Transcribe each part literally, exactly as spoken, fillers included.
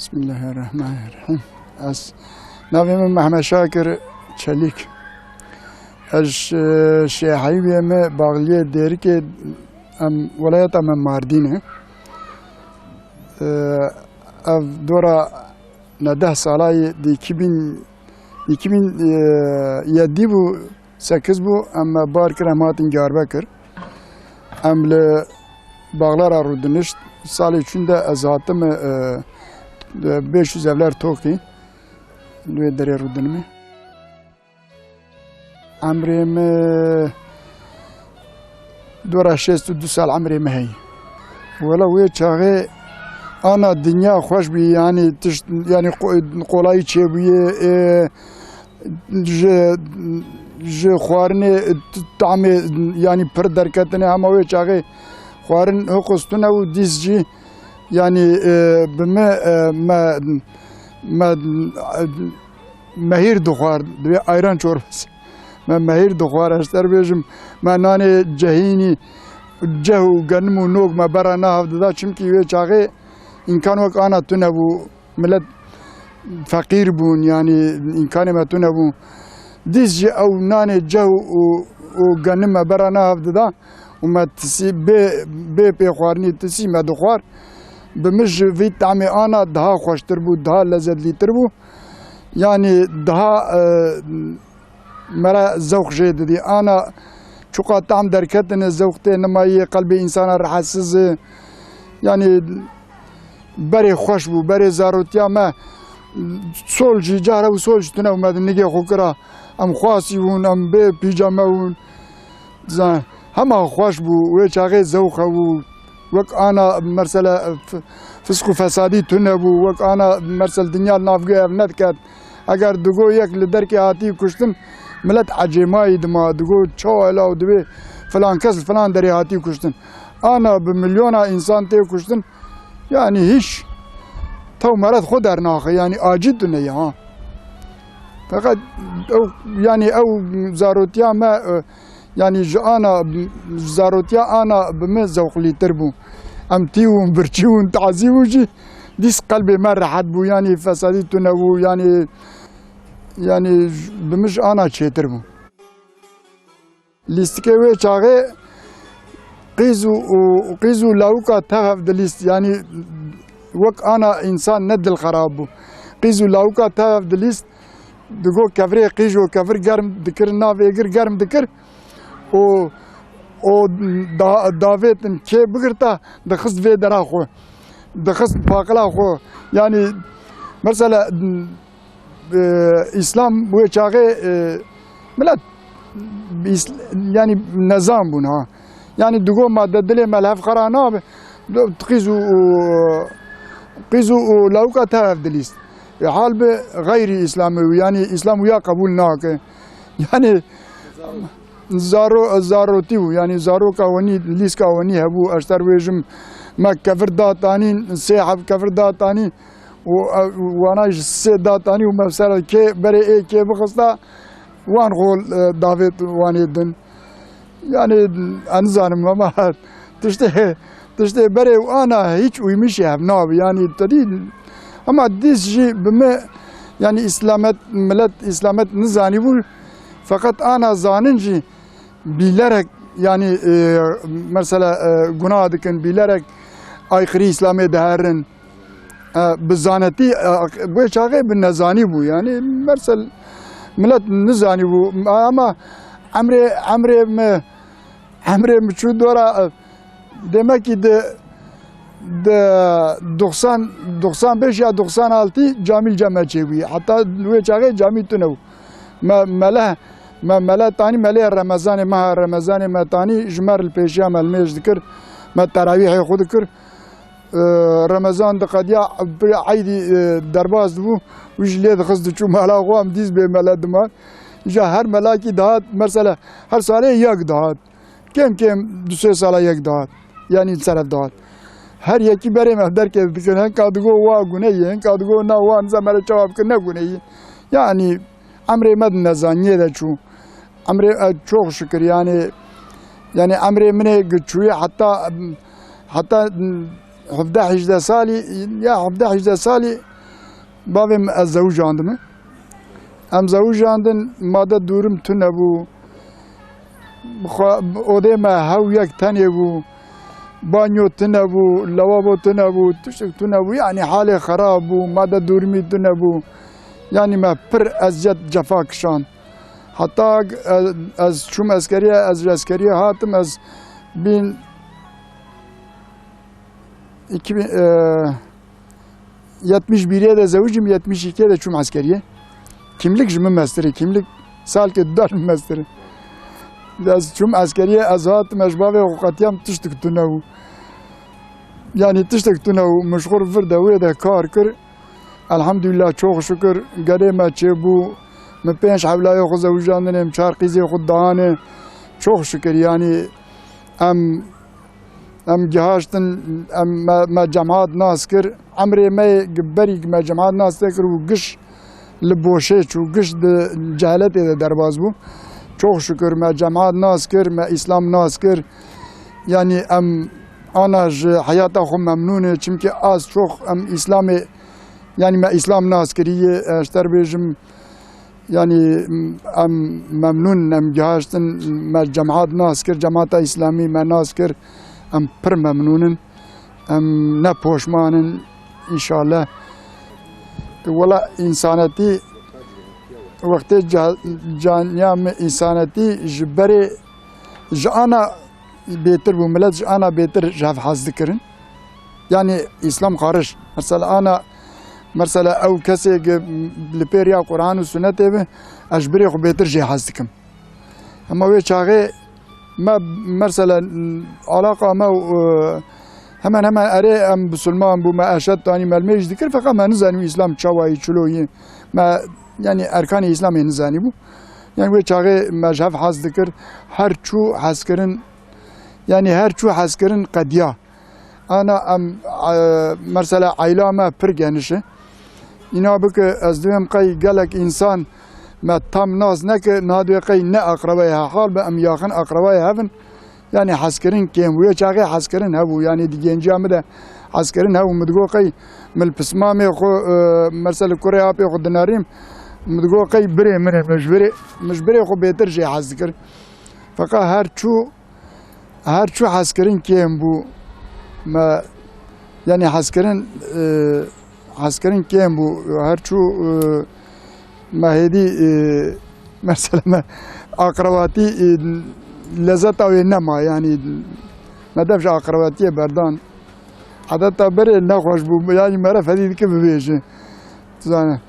Bismillahirrahmanirrahim. Ez navê min Mehmet Şakir Çelîk. Ez, e, şêheyî me baxliyê Dêrikê, em, welayeta me Mardîn e. E, ev dora nodeh salayê di iki bin, iki bin, e, yedî bû, sekiz bû, em me bar kir, em hatin Diyarbekir. Em li Baxlara rûdinişt. Salê çûn de ez hatim, e, e, beş yüz evler tokî li wê derê rûdinimê. Emrê min dora şêst û du sal emrê min heye. Wela wê çaxê ana dinya xweş bûye, yanî tişt, yanî qo-, qolayî çêbûye, e, ji, ji xwarinê t-, tamê, yanî pir derketine, hema wê çaxê xwarin hiqus tune û dîs jî, yanî, e, bi me, e, me, me, e, mehîr dixwar, divê ayran çorbası. Me mehîr dixwar, ez te bêjim, me nanê cehînî, ceh û genim û nok me bera nahav dida, çimkî wê çaxê îmkan wek ana tune bû, milet feqîr bûn, yanî îmkanê me tune bû. Dîs jî ew nanê ceh û, û genim me bera nahav dida û me tisî bê, bê pêxwarinî tisî me dixwar. Bi min ji vî tamê ana daha xweştir bû, daha lezzetlîtir bû. Yanî daha, e, me re zewq jê didî. Ana çuqa tam derketine, zewq tê nimayê, qelbê însana rehetsiz e. Yanî berê xweş bû, berê zarotiya me sol jî, cara û sol jî tune û me di nigê xwe kira. Em xwasî bûn, em bê pîca me bûn. Za-, hema xweş bû, wê çaxê zewq hebû. Wek ana, mesela, f-, fisk û fesadî tune bû, wek ana, mesela, dinya li nav guhê hev nediket. Eger digo yek li derkê hatî kuştin, milet ecêmayî dima, digo çawa ela û divê filan kes li filan derê hatî kuştin. Ana bi milyona însan tê kuştin, yanî hîç tew meret xwe dernaxe, yanî acî tune ye ha. Feqet ew, yanî ew zarotiya me, e, yanî ji ana, zarotiya ana bi me zewqlîtir bû. Em tî ûn, birçî ûn, tazî ûn jî dîs qelbê me rehet bû, yanî fesadî tune bû, yanî, yanî bi min ji ana çêtir bû. Lîstikê wê çaxê qîz û, û, qîz û lawika tev hev dilîst, yanî wek ana însan ne dilxerab bû. Qîz û lawika tev hev dilîst, digo kevirê qîj û kevir germ dikir, nav êgir germ dikir û, û da-, davêtin kê bigirta, dixist vê dera xwe, dixist paqila xwe. Yanî mesela, e, Îslam wê çaxê, e, milet, Îs-, yanî nezan bûn ha. Yanî digo ma de dilê me li hev xera nabe, qîz û, û, qîz û, û lawika te hev dilîst. E, hal bi xeyrî Îslamê û, yanî Îslam wîya qebûl nake. Yanî zaro-, zarotî bû, yanî zaroka wenî, lîska wenî hebû, ez te bêjim, me kevir datanîn, sê heb kevir datanî, û, e, wana ji sê datanî û me ser kê berê ê kê bixista, wan xwe, e, davêt wanê din. Yanî, ez nizanim ama tiştê, tiştê berê û ana hîç uyumîşê hev nabe. Yanî, te dî, ama dîs jî bi me, yanî, îslamet, milet îslamet nizanî bû. Feqet ana zanin jî bilerek, yanî, e, mesela, e, gunah dikin, bilerek aykırı Îslamê diherin. E, bi zanetî, e, wê çaxê bi nezanî bû. Yanî mersel milet nizanî bû. Ama emrê, emrê me, emrê min çû dora, e, demekî di, di doxsan, doxsan beş ya doxsan altı camî li cem me çêbûyî. Heta wê çaxê camî tune bû. Me, mele, me mele tanî, melê Remezanê, meha Remezanê me tanî, ji me re li pêşiya me li mêj dikir, me terawîhê xwe dikir. E, Remezan diqediya, eydî, e, derbas dibû, wî jî lê dixist diçû mala xwe, em dîs bê mele diman. Îja her melakî dihat, mesela her salê yek dihat. Kêm kêm du sê sala yek dihat. Yanî li ser hev dihat. Her yekî berê me derkeve dikin. Hinka digo wa gune yî, hinka digo na wa niza me re çawa bikir ne gune yî. Yanî emrê me di nezaniyê de çû. Emrê, e, çok şükür, yanî, yanî emrê min ê gi çûyê heta, heta hevdeh hejdeh salî, ya hevdeh hejdeh salî Bavê min ez zewicandime. Em zewicandin, made dûrim tune bû. Xwe, odê me hew yek tenê bû. Banyo tune bû, lewabo tune bû, tiştek tune bû. Yanî halê xerab bû, made dûrimî tune bû. Yanî me pir eziyet cefa kişand. Heta ez, ez çûm eskeriye, ez ji eskeriye hatim, ez bin, iki bin, e, yetmiş birê de zewicim, yetmiş ikiyê de çûm eskeriye. Kimlik ji min mestir e, kimlik salkê dudan ji min mestir e. Ez çûm eskeriye, ez hatim, ez ji bavê xwe qetiyam tiştik tune bû. Yanî tiştek tune bû, min ji xwe vir de wê de kar kir. Elhamdülillah, çok şükür, gelê me çêbû. Min pênc hewlayê xwe zewicandin, em çar qîzê xwe dane. Çok şükür, yanî em, em gihaştin, em, me, me cemaat nas kir. Emrê me yê berî me cemaat nas nekir û giş li boşê çû, giş di ceheletê de derbas bû. Çok şükür, me cemaat nas kir, me Îslam nas kir. Yanî em ana ji heyata xwe memnûn e, çimkî az çok em Îslamê Yanî me Îslam nas kiriye, ez ji te re bêjim, yanî em memnûn in, em gihaştin, me cemaat nas kir, cemaata Îslamî me nas kir, em pir memnûn in, em ne poşman in, înşallah. Wela însanetî, wextê ca-, caniya me însanetî ji berê, ji ana bêtir bû, milet ji ana bêtir ji hev hez dikirin. Yanî Îslam xarij. Mesela ana, mesela ew kesê ki li pê riya Quran û Sunnetê be, ez ji birê xwe bêtir jê hez dikim. Hema wê çaxê me, mesela, alaqa me û, e, hemen hemen erê em bisilman bû, me eşet tanî melmê jî dikir, feqet me nizanî Îslam çawa yî, çilo yî. Me, yanî erkanê Îslamê nizanî bû. Yanî wê çaxê me ji hev hez dikir, her çû hezkirin, yanî her çû hezkirin qediya. Ana em, e, mesela eyla me pir geniş e. Îna bike ez dibêm qey gelek însan me tam nas neke, niha divê qey ne aqrebayê he hal be, em yaxin aqrebayê hev in. Yanî hezkirin kêm bû. Wê çaxê hezkirin hebû. Yanî di genciya min de hezkirin hebû. Min digot qey min li pismamê xwe, e, mesela kurê apê xwe dinerîm. Min digot qey birê min e, min ji birê, min ji birê xwe bêtir jê hez dikir. Feqet her çû Her çû hezkirin kêm bû. Me, yanî hezkirin, e, hezkirin kêm bû. Her çû, e, me hêdî, e, mesela me aqrebatî, e, lezeta wê nema, yanî me dev ji aqrebatiyê berdan. Edeta berê nexweş bû, yanî mere fedî dike bibêje. Zane.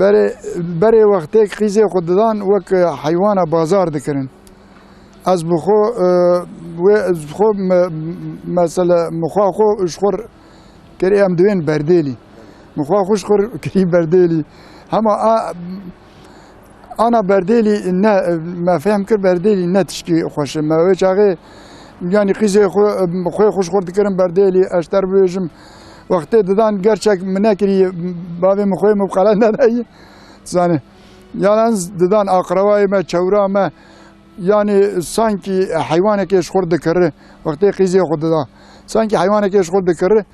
Berê, berê wextê qîzê xwe didan wek heywana bazar dikirin. Ez bi xwe, e, wê, ez bi xwe me, mesela, mixwa xwe ji xwe kirî em divên berdêlî. Mixwa xwe ji xwe kirî berdêlî. Hema a, ana berdêlî ne, me fehm kir berdêlî ne tişkî xweş e. Me wê çaxê, yanî qîzê xwe, xwê xwe ji xwe dikirin berdêlî, ez ji te re bibêjim. Wextê didan gerçek min nekirî, bavê min xwê min bi qelen nedayî. Zanî. Yalnız didan aqrebayê me, çewra me, Yanî sankî heywanekê ji xwe dikirri, wextê qîzê xwe dida. Sankî heywanekê ji xwe dikirri,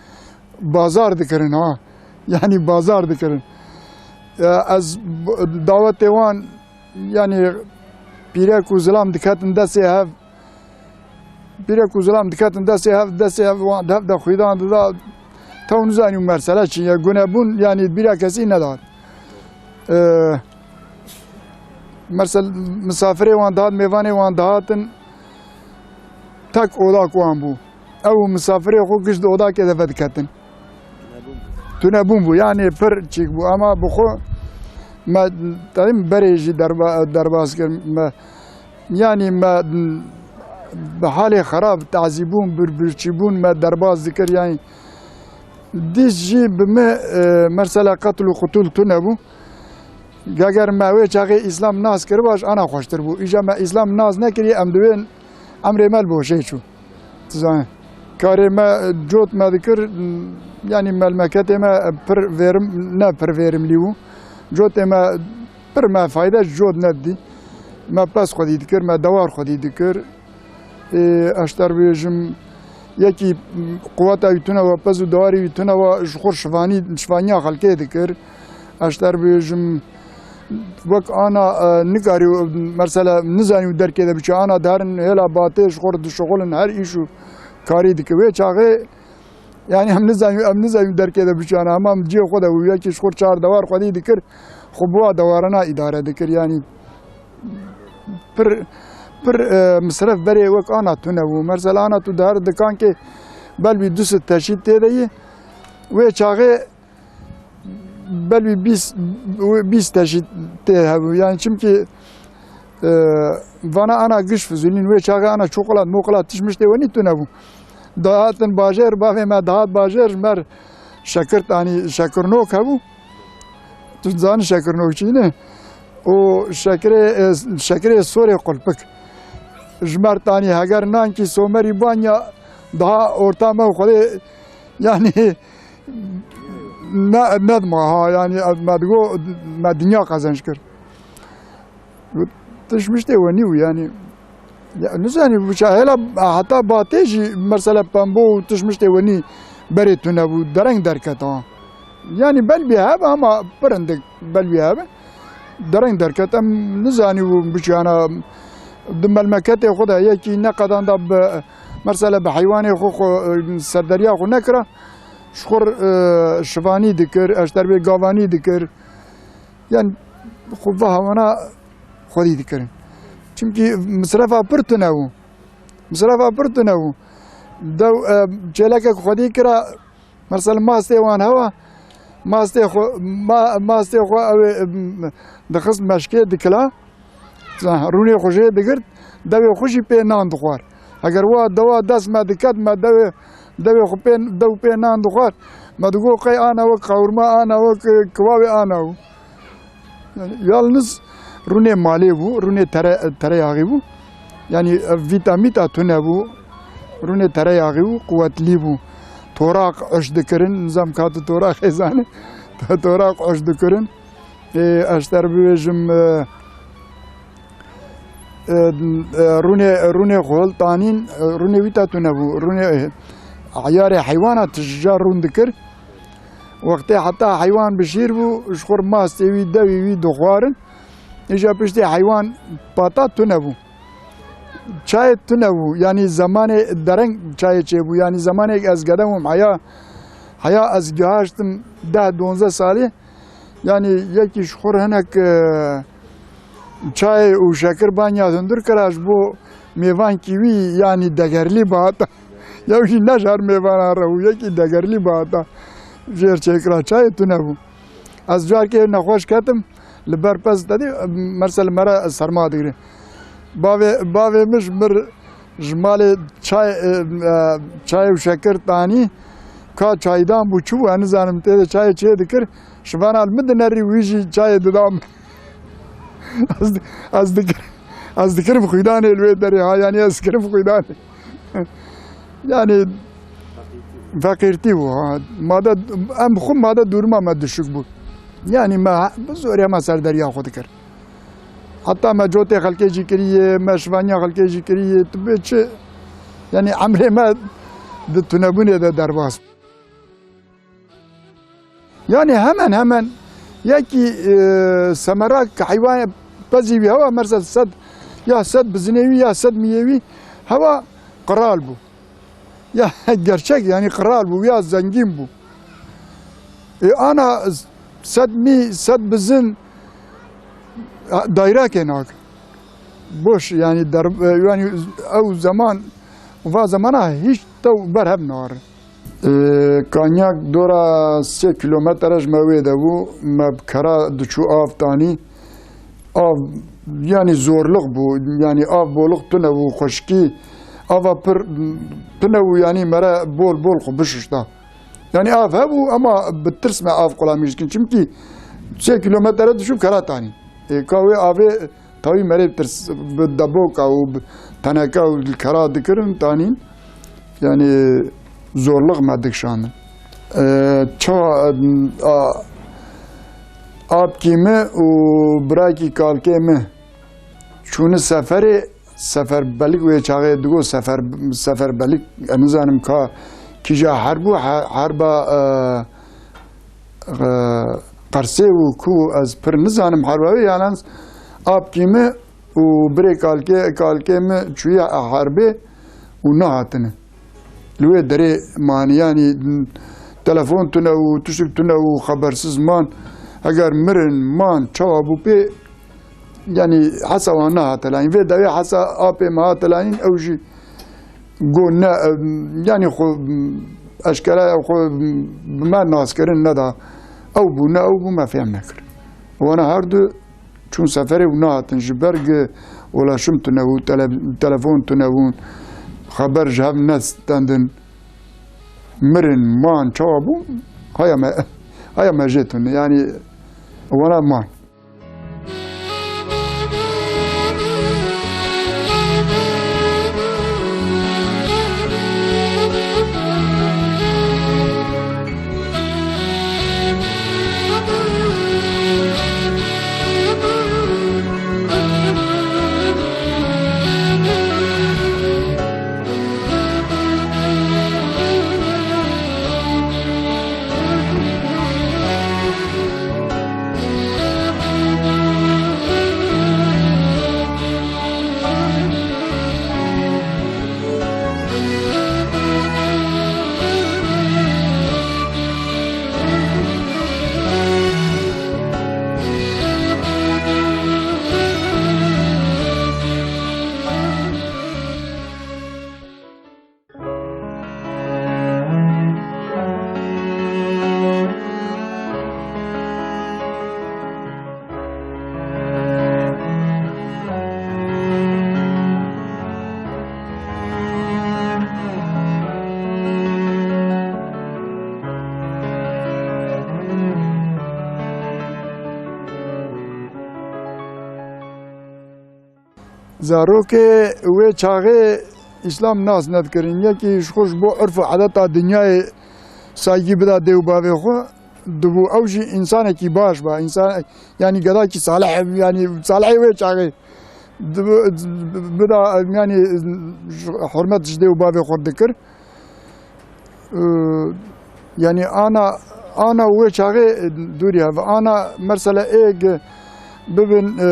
bazar dikirin ha. Yanî bazar dikirin. E, ez b-, dawetê wan, yanî pîrek û zilam diketin destê hev, pîrek û zilam diketin destê hev, destê hev wan hev de xwîdan dida. Tew nizanî û mersele çi ye, gune bûn, yanî bîra kesî nedat. E, Mesela misafirê wan dihat, mêvanê wan dihatin, tek odak wan bû. Ew û misafirê xwe giş di odakê de vediketin. Tunebûn bû, yanî pir çîk bû. Ama bi xwe me, tabii berê jî derba-, derbas kir. Me, yanî me bi halê xerab, tazîbûn, bir-, birçîbûn me derbas dikir. Yanî dîs jî bi me, e, mesela qetl û qutul tune bû. Geger me wê çaxê Îslam nas kiribû, ji ana xweştir bû. Îja me Îslam nas nekiriye, em divên emrê me li boşê çû. Tu zanî. Karê me cot me dikir, yanî melmeketê me pir verim, ne pir verimlî bû. Cotê me pir me fayde ji cot nedidî. Me pez xwedî dikir, me dewar xwedî dikir. Ê, ez ji te re bêjim, yekî quweta wî tune wa, pez û dewarê wî tune wa, ji xwe şivanî, şivaniya xelkê dikir. Ez ter bêjim, wek ana, e, nikarî, mesela, nizanî û derkê de biçe, ana diherin hêla batê ji xwe re dişixulin, her îş û karî dike. Wê çaxê, yanî em nizanî, em nizanî derkê de biçe, ana hema cihê xwe de bû, yekî ji xwe re çar dewar xwedî dikir, xwe bi wa dewarana îdare dikir, yanî pir, pir, e, misref berê wek ana tune bû. Mesela ana tu diher dikankê belbî du sed teşî tê de yî, wê çaxê belbî bîst, bîst teşî tê hebû. Yani çimkî, e, vana ana giş Fizûlîn, wê çaxê ana çokolat, mokolat, tişt miştê wenî tune bû. Dahatin bajêr, bavê me dahat bajêr, ji mer şekir tanî, şekirnok hebû. Tu zanî şekirnok çi ne? O şekirê, e, şekirê sorê qulpik. Ji mer tanî heger nankî somerî banya daha orta me û xwedê, yani, ne, nedima ha, yani, me digo, me dinya qezenc kir. Tişt miştê wenî bû, yani. Ya, nizanî, bu ça-, hela heta batê jî, mesela, pembo û tişt miştê wenî berê tune bû, dereng derket ha. Yani, belbî hebe ama pir hindik belbî hebe. Dereng derket, em nizanî û biçiyana di melmeketê xwe de yekî neqedan da bi, mesela, bi heywanê xwe, xwe, e, serderiya xwe nekira, ji xwe, e, şivanî dikir, eşterbê gavanî dikir. Yani, xwe va hewana xwedî dikirin. Çimkî misrefa pir tune bû. Misrefa pir tune bû. Dew, e, çêlekek xwedî kira, mesela mastê wan hewa, mastê xwe, ma-, mastê xwe ew ê, em, dixist meşkê dikila, rûnê xwe jê digirt, dewê xwe jî pê nan dixwar. Eger wa dewa dest me diket, me dewê, dewê xwe pê, dew pê nan dixwar, me digot qey ana wek qewirma, ana wek, e, kiwawê ana bû. Yani, yalniz rûnê malê bû, rûnê tere-, tereyaxî bû. Yani, ev vîtamîta tune bû, rûnê tereyaxî bû, quwetlî bû. Toraq uş dikirin, nizam ka tu toraqê zanî, toraq uş dikirin. Ê, ez ter bibêjim, e, e, e, rûnê, rûnê xwe hil tanîn, e, rûnê wî te tune bû. Rûnê, e, eyarê heywana tija rûn dikir. Wextê heta heywan bi şîr bû, ji xwe mastê wî, dewî wî dixwarin. Îja piştî heywan pata tune bû. Çayê tune bû, yanî zemanê dereng çayê çêbû. Yanî zemanê ez gede bûm, heya, heya ez gihaştim deh donzdeh salî. Yanî yekî ji xwe re hinek, e, çayê û şekir banya hundir kira ji bo mêvankî wî, yanî degerlî bihata. Yew jî ne ji her mêvanan re bû, yekî degerlî bihata. Jêr çêkira çayê tune bû. Ez carkê nexweş ketim, li ber pez te dî, merse li me re serma digre. Bavê, bavê min ji mir, ji malê çay, e, e, çay û şekir tanî, ka çaydan bû çi bû, ez nizanim, tê de çayê çê dikir, şivana li min dinerî, wî jî çayê dida min. Ez, ez dikir, ez dikirim xwîdanê li wê derê ha, yanî ez dikirim xwîdanê. Yani feqîrtî bû ha. Made, em xwe made duruma me düşük bû. Yani me ha-, bi zorê me serderiya xwe dikir. Heta me cotê xelkê jî kiriye, me şivaniya xelkê jî kiriye, tu bê çi? Yani emrê me di tunebûnê de derbas bû. Yani hemen hemen yekî, e, semera heywan pezî wî hewa merse sed ya sed bizinê wî ya sed miyê wî hewa qral bû. Ya gerçek yani qral bû ya zengîn bû. E, ana sed mî, sed bizin, ha, dayrakê nak. Boş yani der, e, yani ew zaman, va zamana hiç tew berhev narin. E, Kanyak dora sê kilometre ji me wê de bû, me bi kera diçû av tanî. Av, yani zorluk bû, yani av boluk tune bû, xweşkî, ava pir tune bû, yani mere bol bol xwe bişişta. Yani av hebû ama bi tirs me av qulamîş dikin. Çimkî sê kilometre diçû kera tanî. E, ka wê avê tawî merê bi tirs, bi deboka û bi teneke û li kera dikirin tanîn. Yani zorluk me dikişandin. E, çawa, a, apkî min û birakî kalkê min çûne seferê, Seferbelik wê çaxê digot sefer, seferbelik, ez nizanim ka kîja herb bû, he-, herba, e, e, Qersê û ku ez pir nizanim herwa wê, yalnız apkî min û birê kalkê, kalkê min çûye herbê û nehatine. Li wê derê man, yanî telefon tune û tiştik tune û xebersiz man. Eger mirin man, çawa bû pê, yanî hesa wan nehate layîn. Vê dewê hesa apê me hate layîn, ew jî got ne, yanî xwe eşkere, ew xwe bi me naskirin neda. Ew bû ne ew bû, me fêm nekir. Wana her du çûn seferê û nehatin, ji ber gi ulaşim tune bû, tele-, telefon tune bûn, xeber ji hev nestendin, mirin, man, çawa bû, haya me, haya me jê tune, yanî wana man. Zarokê wê çaxê Îslam nas nedikirin. Yekî ji xwe ji bo urf û edeta dinyayê saygî bida dê û bavê xwe, dibû ew jî însanekî baş ba. Însan, yanî gedakî salih, yanî salihê wê çaxê dibû, bida, yanî hurmet ji dê û bavê xwe dikir. Ee, yanî ana, ana wê çaxê dûrî hev. Ana mesela ê ge-, bibin, e,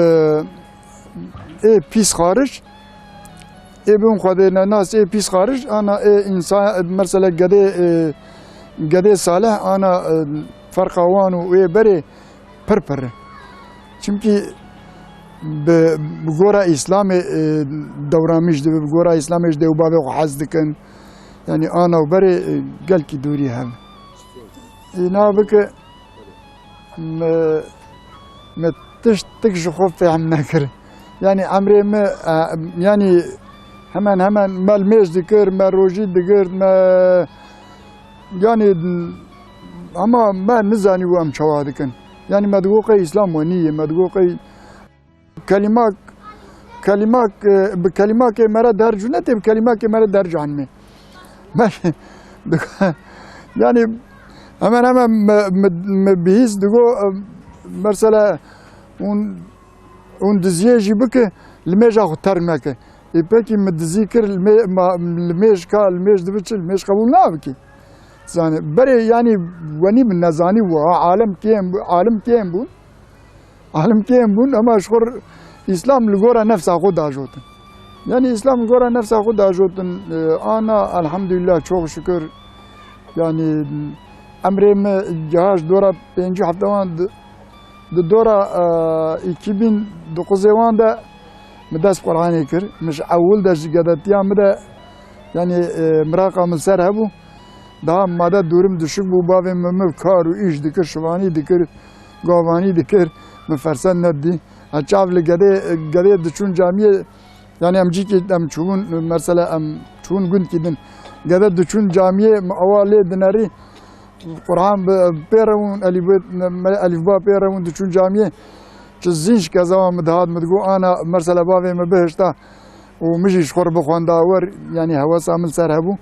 ê pîs xaric, ê bibin xwedê nenas, ê pîs xaric, ana ê însan, mesela gedê, e, gedê salih, ana, e, ferqa wan û ê berê pir pir e. Çimkî bi, bi gora Îslamê, e, dewramîş dibe, bi gora Îslamê ji dê û bavê xwe hez dikin. Yanî ana û berê, e, gelkî dûrî hev. Îna bike me, me tiştik ji xwe fehm nekir. Yanî emrê me, e, yanî hemen hemen me limêj dikir, me rojî digir, me Yanî, hema me nizanî û em çawa dikin. Yanî me digo qey Îslam wenî ye, me digo qey kelimak, kelimak, e, bi kelimakê me re dercû netê, bi kelimakê me re dercû anime. Me, yanî hemen hemen me, me, me bihîst digo, e, mesela hûn, hûn diziyê jî bike, limêja xwe terk neke. Ê pekî min dizî kir, limê-, ma-, limêj ka, limêj dibe çi? Limêj qebûl nabikî. Zanî, berê, yanî, wenî min nezanî wiha, alem kêm bû, alim kêm bûn. Alim kêm bûn, ema ji xwe Îslam li gora nefsa xwe dajotin. Yanî Îslam li gora nefsa xwe dajotin, e, ana, elhamdülillah, çok şükür. Yanî emrê min giha ji dora pêncî heftewan di, di dora, e, îkî bin dokuzê wan de min dest Qur'anê kir. Min ji ewil de ji gedetiya min de, yanî, e, miraqa min ser hebû. Daha made dûrim dişik bû, bavê min, min kar û îş dikir, şivanî dikir, gavanî dikir, min fersend nedî. Ha, çav li gedê, gedê diçûn camiyê, yanî em cîkî em çûbûn, mesela em çûbûn gundkî din. Gede diçûn camiyê, me awa lê dinerî, Qur'an bi, pê re bûn, elîf-, elîfba pê re bûn, diçûn camiyê. Çi zîn ji kezawa min dihat, min digot, ana, mesela bavê min bihişta û min jî ji xwe re bixwenda wer, yanî hewesa min ser hebû.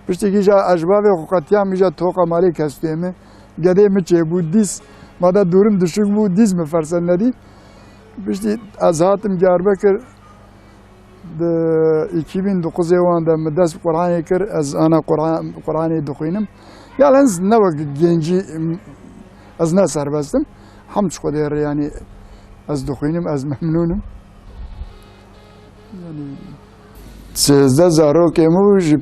Piştî kî ja ez ji bavê xwe qetiyam, îja toqa malê kestê min, gedê min çêbû, dîs, made dûrim dişik bû, dîs min fersend nedî. Piştî ez hatim Diyarbekir, di îkî bin dokuzê wan de min dest bi Qur'anê kir, ez ana Qur'an-, Qur'anê dixwînim. Yalnız ne wek gencî, ez ne serbest im. Hemd ji Xwedê re, yanî ez dixwînim, ez memnûn im. Yanî sêzdeh zarokê min bû, ji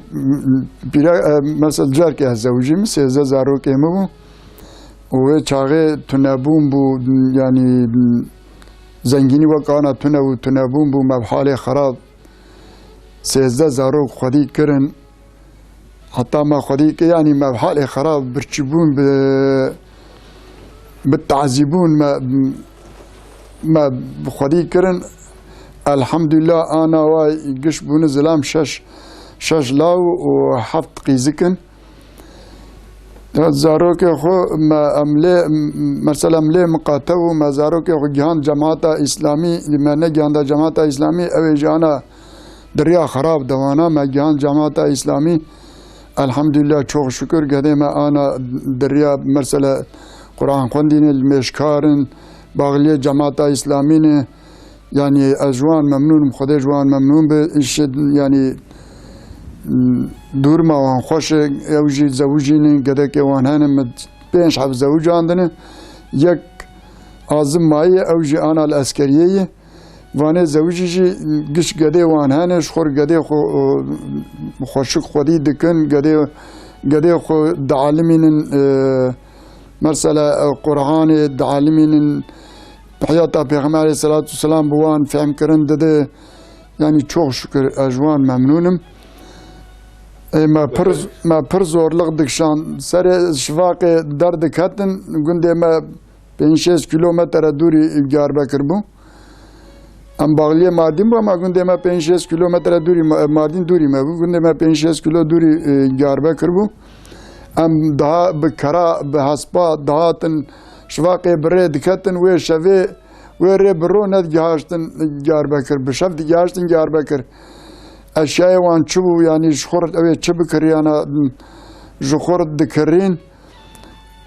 pîre, e, mesela carkê ez zewicî min, sêzdeh zarokê min bû. Û wê çaxê tunebûn bû, yanî zengînî wek ana tune û tunebûn bû, me bi halê xerab sêzdeh zarok xwedî kirin. Heta me xwedî kir, yanî me bi halê xerab birçîbûn, bi, bi tazîbûn me, me bi xwedî kirin. Elhamdülillah, ana wa giş bûne zilam şeş, şeş law û heft qîzik in. Ya zarokê xwe me, em lê, mesela em lê miqate û me zarokê xwe gihand cemaata Îslamî, me negihanda cemaata Îslamî, ew ê jî ana di riya xerab de wana, me gihand cemaata Îslamî. Elhamdülillah, çok şükür, gedê me ana di riya, mesela, Quran xwendînê, limêjkar in, baxliyê cemaata Îslamî ne. Yanî ez ji wan memnûn im, Xwedê ji wan memnûn be. Îşê, yanî, dûrma wan xweş e, ew jî zewicî ne, gedekê wan hene, min pênc heb zewicandine. Yek azim maye, ew jî ana li eskeriyê ye. Vanê zewicî jî giş gedê wan hene, ji xwe gedê xwe, e, xweşik xwedî dikin, gedê, gedê xwe dialimînin, e, mesela, e, Qur'anê dialimînin, heyata Pêxember aleyhisselatu vesselam bi wan fehmkirin dide. Yanî çok şükür ez ji wan memnûn im. Ê, me pir, me pir zorluk dikişand. Serê şivaqê derdiketin, gundê me pênc şêst kîlometre dûrî Diyarbekir bû. Em baxliyê Mardîn bû, ama gundê me pênc şêst kîlometre dûrî me, Mardîn dûrî me bû. Gundê me pênc şêst kîlo dûrî, e, Diyarbekir bû. Em daha bi kera, bi hespa dihatin, şivaqê bi rê diketin, wê şevê, wê rê bi ro nedigihaştin Diyarbekir. Bi şev digihaştin Diyarbekir. Eşyayê wan çi bû, yanî ji xwe re ew ê çi bikiriyana, ji xwe re dikirîn.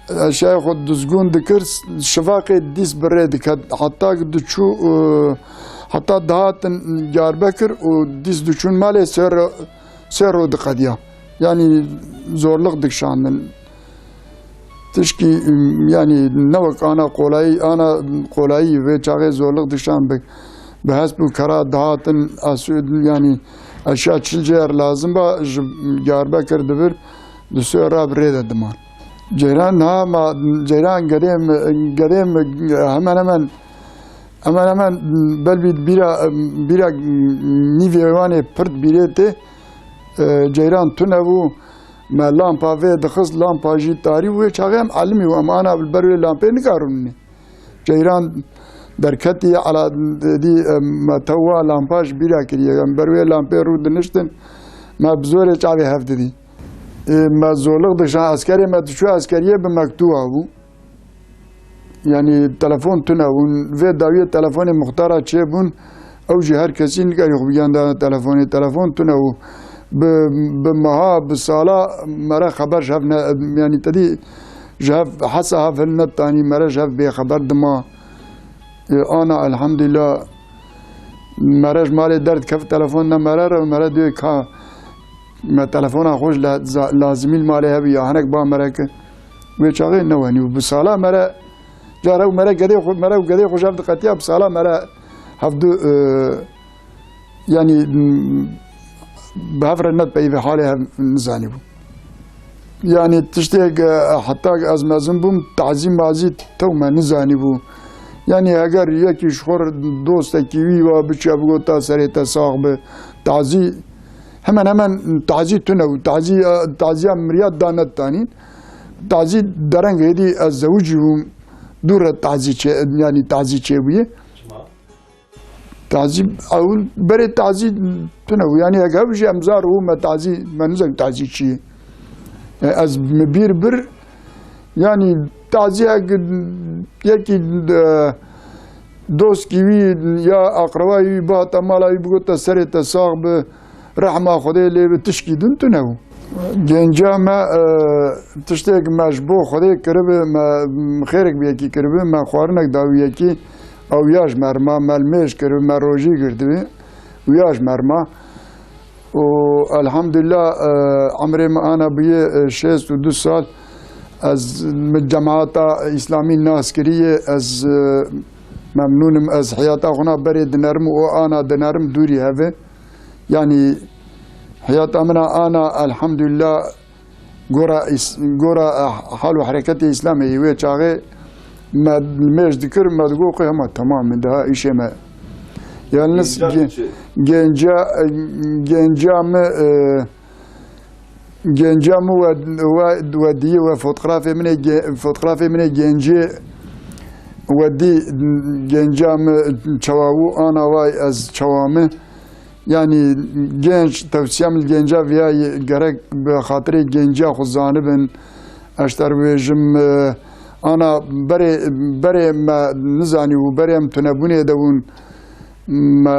Eşyayê xwe dizgûn dikir, şivaqê dîs bi rê diket. Heta diçû, e, heta dihatin Diyarbekir û dîs diçûn malê sê ro, sê ro diqediya. Yanî zorluk dikişandin. Tişkî, yanî ne wek ana qolayî, ana qolayî vê çaxê zorluk dikişand bi, bi hesp û kera dihatin, asû, yanî eşya çil cêr lazim ba, ji Diyarbekir dibir, di sê ra bi rê de diman. Ceyran, ha, ma, ceyran gedê min, gedê min hemen hemen, hemen hemen belbî bîra, bîra nîvê wanê pirt bîrê tê, e, ceyran tune bû, me lampa vê dixist, lampa jî tarî bû, wê çaxê em elimî û em ana li ber wê lampê nikarin nî. Ceyran derketî, ala dî, e, me tewa lampa ji bîra kiriye, em ber wê lampê rû diniştin, me bi zorê çavê hev didî. Ê, me zorluk dişa eskerê me diçû eskeriyê bi mektuba bû. Yanî telefon tune bûn. Vê dawiyê telefonê muxtara çêbûn. Ew jî her kesî nikarî xwe bigihanda telefonê. Telefon tune bû. Bi, bi meha, bi sala me re xeber ji hev ne, yanî tedî ji hev hesa hev hin netanî, me re ji hev bêxeber dima. Ê, ana elhamdülillah, mere ji malê derdikeve telefon ne mere re, mere dê ka me telefona xwe ji la-, za-, lazimî li malê hebî ya hinek ba mere ke wê çaxê newenî û bi sala mere, cara û mere gedê xwe, mere û gedê xwe ji hev diqetiya, bi sala mere hevdu, e, yanî, m, bi hev re ne peyvê halê hev nizanîbû. Yanî tiştê, e, heta ez mezin bûm, tazî mazî tew me nizanîbû. Yanî heger yekî ji xwe re dostekî wî wa biçiya bigota serê te sax bi, tazî, hemen hemen tazî tune bû. Tazî, e, taziya miriya da netanîn. Tazî dereng hêdî ez zewicî bûm, dû re tazî çê, yanî tazî çêbûye. Çima? Tazî, ew berê tazî tune bû. Yanî heke ew jî em zar û me tazî, me nizek tazî çi ye. E, ez mi bîr bir, yanî tazî hek yekî, e, dostkî wî ya aqreba wî bihata mala wî bigota serê te sax bi, rehma Xwedê lê bi, tişkî din tune bû. Genca me, e, tiştêk me ji bo Xwedê kiribi, me xêrek bi yekî kiribi, me xwarinek da wî yekî, ew ya ji me rima, me li mêj kiribi, me rojî girdibi, ew ya ji me rima. Û elhamdülillah, e, emrê me ana bûye, e, şêst û du sal. Ez min cemaata Îslamî nas kiriye, ez, e, memnûn im, ez heyata xwe na berê dinerim û ana dinerim dûrî heve. Yanî heyata min a ana elhamdülillah gora îs-, gora, e, hal û hereketê Îslamê yê wê çaxê me mêj dikir, me digot qey hema temam in, daha îşê me. Yalnız Genca ge-, çi? Genca, e, genca me, e, Genca min we, we, we dî, we fotografê min ê ge-, fotografê min ê gencê we dî, genca min çawa bû, ana vay ez çawa me. Yanî genc, tewsiya min li genca viya ye, gerek bi xatirê genciya xwe zanibin. Ez ter bêjim, e, ana berê, berê me nizanî bû, berê em tunebûnê de bûn. Me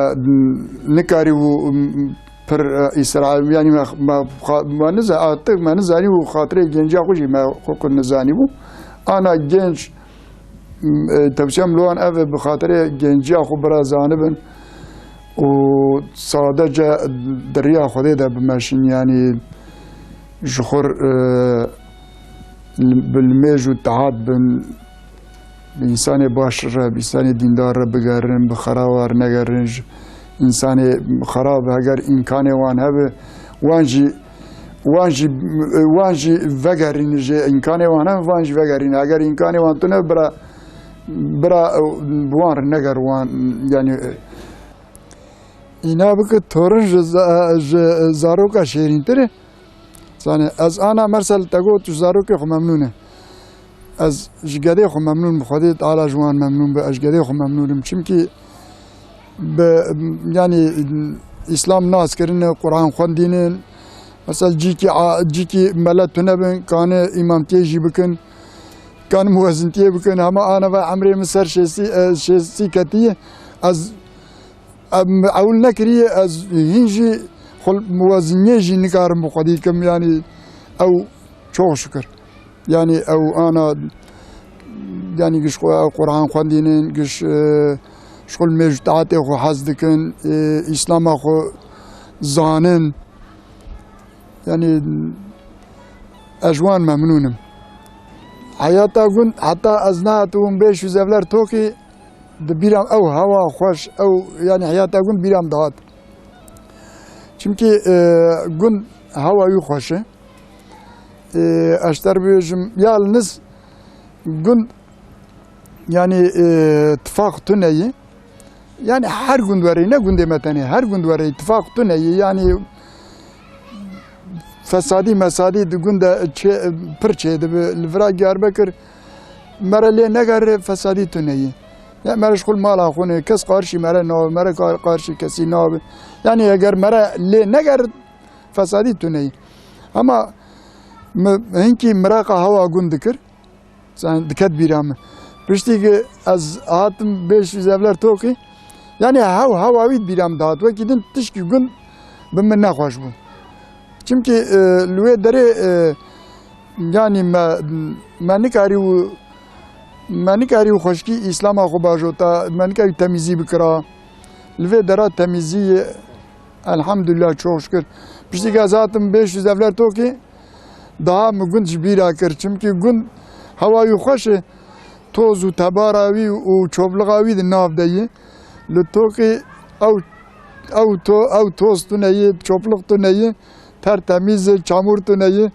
nikarî bû pir, e, îsra-, yanî me, me, me niza-, artık me nizanî û xatirê genciya xwe jî me xwe ku nizanî bû. Ana genc, e, tewsiya min li wan ev e, bi xatirê genciya xwe bira zanibin û sadece di riya Xwedê de bimeşin, yanî ji xwe, e, li, bi limêj û tehat bin. Bi însanê baş re, bi însanê dîndar re bigerin, bi xeraba re negerin. Ji însanê xerab, heger îmkanê wan hebe, wan jî, wan jî, wan jî vegerînin, ji îmkanê wan hebe, wan jî vegerînin. Heger îmkanê wan tune, bira, bira, bi wan re neger, wan, yanî, îna bike torin ji za-, ji zaroka şêrîntir e. Zanî, ez ana mesela te got, ji zarokê xwe memnûn e. Ez ji gedê xwe memnûn im, Xwedê Teala ji wan memnûn be, ez ji gedê xwe memnûn im. Çimkî bi, yanî, Îslam nas kirine, Quran xwendînin. Mesela cîkî a-, cîkî mele tune bin, kane îmamtiyê jî bikin, kane muezintiyê bikin. Hema ana ve emrê min ser şêstî, e, şêstî ketiye. Ez Em, ewil nekiriye, ez hîn jî xwe muweziniyê jî nikarim bi xwedî kim, yanî ew çok şükür. Yanî ew ana, yanî giş xwe ew Quran xwendînin, giş, e, ji xwe mêj taatê xwe hez dikin, e, Îslama xwe zanin. Yanî ez ji wan memnûn im. Heyata gund heta ez nehatibûm bêş û zevler tokî, di bîra min ew hewa xweş, ew, yanî heyata gund bîra min dihat. Çimkî, e, gund hewa wî xweş e. E, ez ter bêjim, yalniz gund, yanî, e, tifaq tune ye. Yanî her gund were, ne gundê me tenê, her gund were tifaq tune ye. Yanî fesadî mesadî di gund de çê-, pir çêdibe. Li vira Diyarbekir mere lê negere fesadî tune ye. Ya mere ji xwe li mala xwe ne, kes qarşî mere nabe, mere kar-, qarşî kesî nabe. Yanî eger mere lê neger fesadî tune ye. Ama mi-, hinkî miraqa hewa gund dikir. Sen diket bîra min. Piştî ki ez hatim bêş û zevler tokî, yanî hew hewa wî bîra min dihat. Wekî din tişkî gund bi min nexweş bû. Çimkî, e, li wê derê, e, yanî me, me nikarî û, me nikarî û xweşkî Îslama xwe bajota, me nikarî temîzî bikira. Li vê dera temîzî ye. Elhamdülillah, çok şükür. Piştî ke ez hatim bêş û zevler tokî, daha min gund ji bîra kir. Çimkî gund hewa wî xweş e, toz û tebara wî û çoplixa wî di nav de ye. Li tokî ew, ew to-, ew toz tune ye, çoplik tune ye, tertemîz e, çamûr tune ye.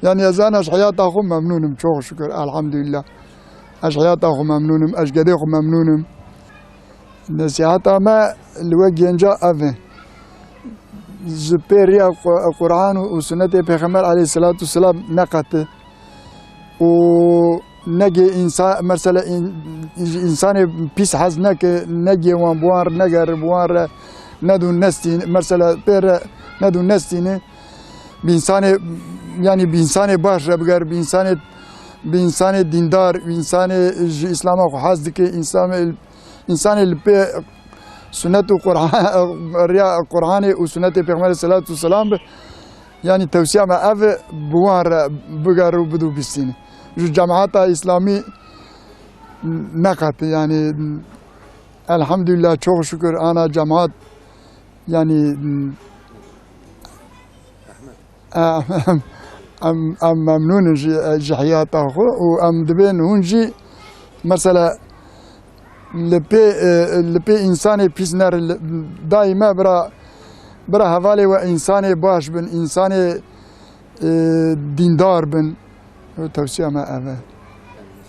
Yanî ez ana ji heyata xwe memnûn im, çok şükür, elhamdülillah. Ez ji heyata xwe memnûn im, ez ji gedê xwe memnûn im. Nesîheta me li we genca ev e. Ji pê riya Qu-, Quran û, û Sunnetê Pêxember aleyhisselatu vesselam neqete. Û negê însa-, mesela în-, însanê pîs hez neke, negê wan bi wan re neger, bi wan re nedû nestîn, mesela pê re nedû nestîne. Bi însanê, yanî bi însanê baş re biger, bi însanê, bi însanê dîndar, bi însanê ji Îslama xwe hez dike, însanê Însanê li pê sunet û Qur'an, riya Qur'anê û sunetê Pêxemberê selatu selam bi, yanî tewsiya me ev e, bi wan re bigere û bidû bistîne. Ji cemaeta Îslamî neqete, yanî elhamdülillah, çok şükür ana cemaat, yanî Em, em memnûn in ji, ji heyata xwe û em dibên hûn jî mesela li pê, e, li pê însanê pîs nerin. Li, daîme bira, bira hevalê we însanê baş bin, însanê, e, dîndar bin. Tewsiya me ev e. E,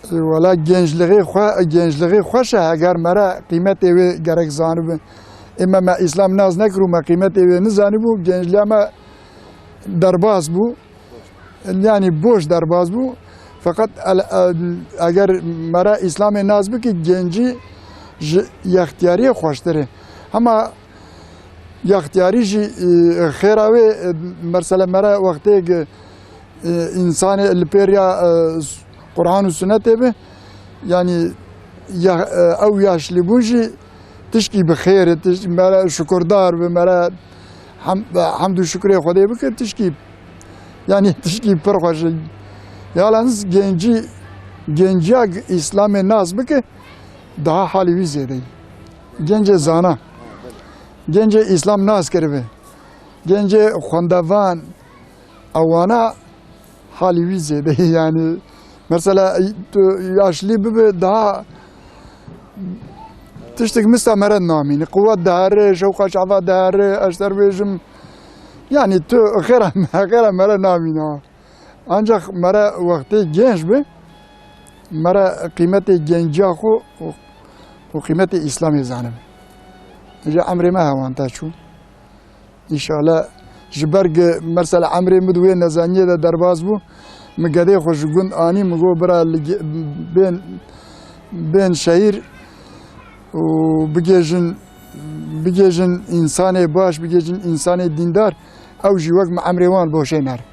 wela genclixê xwe, genclixê xweş e, heger mere qîmetê wê gerek zanibin. Ê me, me Îslam nas nekir û me qîmetê wê nizanibû, gencliya me derbas bû. Yanî boş derbas bû. Feqet el, el, eger mere Îslamê nas bike, gencî ji yextiyariyê xweştir e. Hema yextiyarî jî, e, xêra wê, e, mesela mere wextê, e, însanê li pêriya, e, Quran û Sunnetê be, yanî ya, e, ew yaşlîbûn jî tişkî bi xêr e, tişkî mere şukurdar be, mere hem, hemd û şukrê Xwedê bike, tişkî, yanî tişkî pir xweş e. Yalnız gencî, genciya Îslamê nas bike, daha halî wî zêde ye. Gencê zana, gencê Îslam nas kiribe, gencê xwendevan, ewana halî wî zêde ye. Yanî mesela tu yaşlî bibe, daha tiştek mista mere namîne. Quwet dihere, şewqa çava dihere, ez ter bêjim. Yanî tu xêra, xêra mere namîne. Ancak mere wextê genç be, mere qîmetê genciya xwe û, û qîmetê Îslamê zanibe. Ji emrê me hewanta çû. Înşallah ji ber gi mesela emrê min di wê nezaniyê de derbas bû, min gedê xwe ji gund anî, min got, bira li ge-, bên, bên şehîr û bigêjin, bigêjin însanê baş, bigêjin însanê dîndar, ew jî wek min emrê wan boşê nerin.